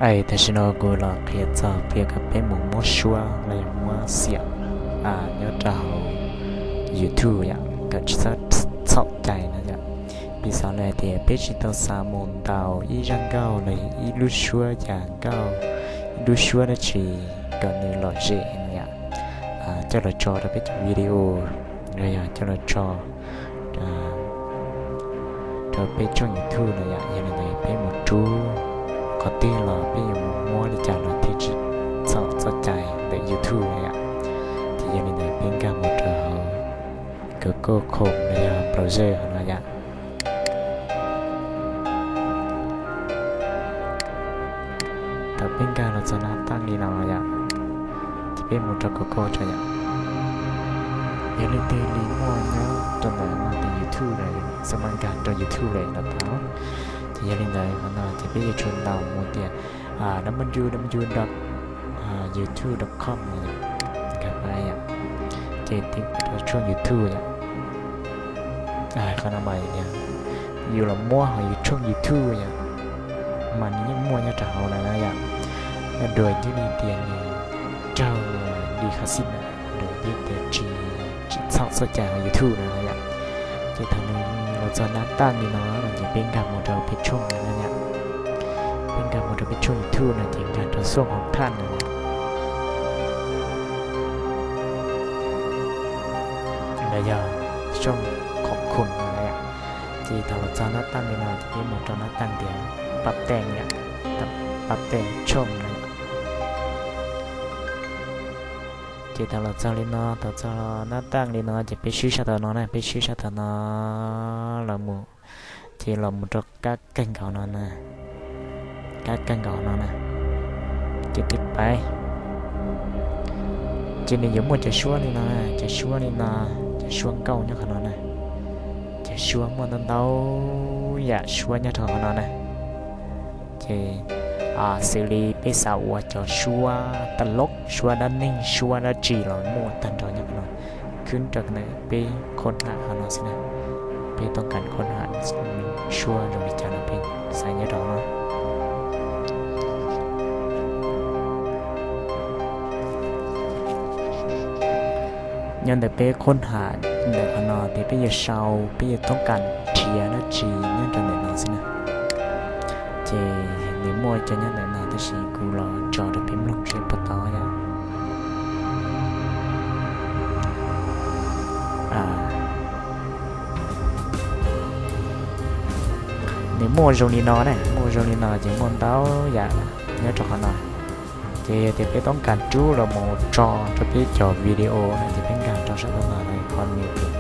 Es tam sim no kuv los qhia txog qhia kom peb mus muab suab los yog muab xiam nyob rau hauv YouTube yom, kom tsis txhob txhaum cai no yom. Piv xam li hais tias peb tsis tau xav mus ntaus ib zaj nkauj los yog ib lub suab yam nkauj, ib lub suab dab tsi kom nws lom zem no yom, coj los tso rau peb cov video los yog coj los tso rau peb tshooj YouTube no yom. Yog li ntawd peb mus rub qhov twg los peb yuav mus muab li cas los thiaj tsis txhaum txoj cai ntawm YouTube no yom. Ces yog li ntawd peb nkag mus rau hauv Google Chrome los yog browser hauv no yom. Thaum peb nkag los txog nab tag li no yom, ces peb mus rau Google tso yom. Yog leej twg li muaj nyob rau ntawm no tias YouTube lawm, xav mas nkag rau YouTube lawm los tau. Ces yog li ntawd qhov no ces peb yuav tsum ntaus mus tias www dot youtube dot com no yom, nkag pab yom, ces tiv rau tshooj YouTube yom. Qhov no mas yog yus los muab hauv yus tshooj YouTube yom, mas nws yeej muaj nyob rau hauv lawm na yom. Nyob dua ib ncib li tias nws raug li qhov xij na, lawm thiab tias tsis tsis txhaum txoj cai hauv YouTube no yom. Ces thaum nws los txog nab tag li no no ces peb nkag mus rau peb tshooj no yom, peb nkag mus rau peb tshooj YouTube no ces nkag rau xuaj hauv thaj no yom, los yog xuaj qhov khoom no yom. Ces thaum los txog nab tag li no ces peb mus rau nab tag tias pab teej yom, pab teej tshooj no yom. Ces thaum los txog li no, thaum txog nab tag li no ces peb swb sab tom no na, peb swb sab tom no los mus, ces los mus rau kab kawg nkaus no na, kab kawg nkaus no na, ces tiv pab. Ces nws yuav muaj cov suab li no, cov suab li no, cov suab nkauj nyob qhov no na. Cov suab muaj ntau ntau yam suab nyob rau qhov no na. Ces xws li peb xav ua cov suab tas loj, suab dab neeg, suab dab tsi los muaj tag nrho nyob qhov no. Khwb rau ntawm peb khoob ham qhov no xwb na. Peb toob kas khoob ham suab zoo li cas los peb xaiv nyob rau no. Nyob ntawm peb khoob ham ntawm qhov no ces peb yuav sau peb yuav toob kas nrhiav dab tsi nyob rau ntawm no xwb na. Ces nws muaj cov nyob ntawm no tab sis kuv los tso rau peb mloog seb puas tau yom. Nws muaj zoo li no na, muaj zoo li no ces muaj ntau yam nyob rau qhov no. Ces yog tias peb toob kas rub los mus tso rau peb cov video no ces peb nkag rau sab tom no na, qhov nws tias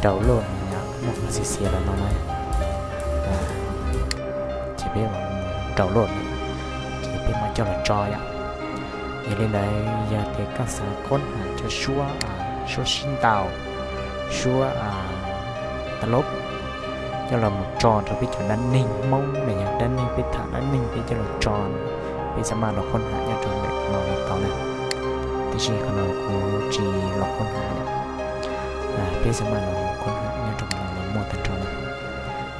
download no yom, muaj qhov xiav xiav los no na. Ces peb download no, ces peb mam coj los tso yom. Yog li ntawd yog tias koj xav khoob ham cov suab, suab sib ntaus, suab tas loj, coj los mus tso rau peb cov dab neeg Hmoob na, yog dab neeg peb tham dab neeg peb coj los tso, peb xav mas los khoob ham nyob rau ntawm no los tau na. Tiam sis qhov no kuv tsis los khoob ham yom, peb xav mas los khoob ham nyob rau qhov no los muaj tag nrho na.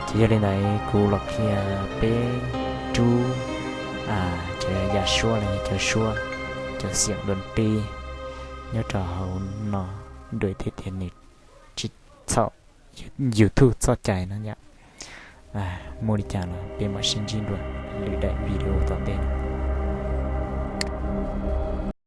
Ces yog li ntawd kuv los qhia peb rub cov yam suab los yog cov suab, cov xiam dua nti nyob rau hauv no dua thiab tias nws tsis txhaum YouTube txoj cai no yom. Muaj li cas los peb mam sib ntsib dua lwm daim video tom ntej no.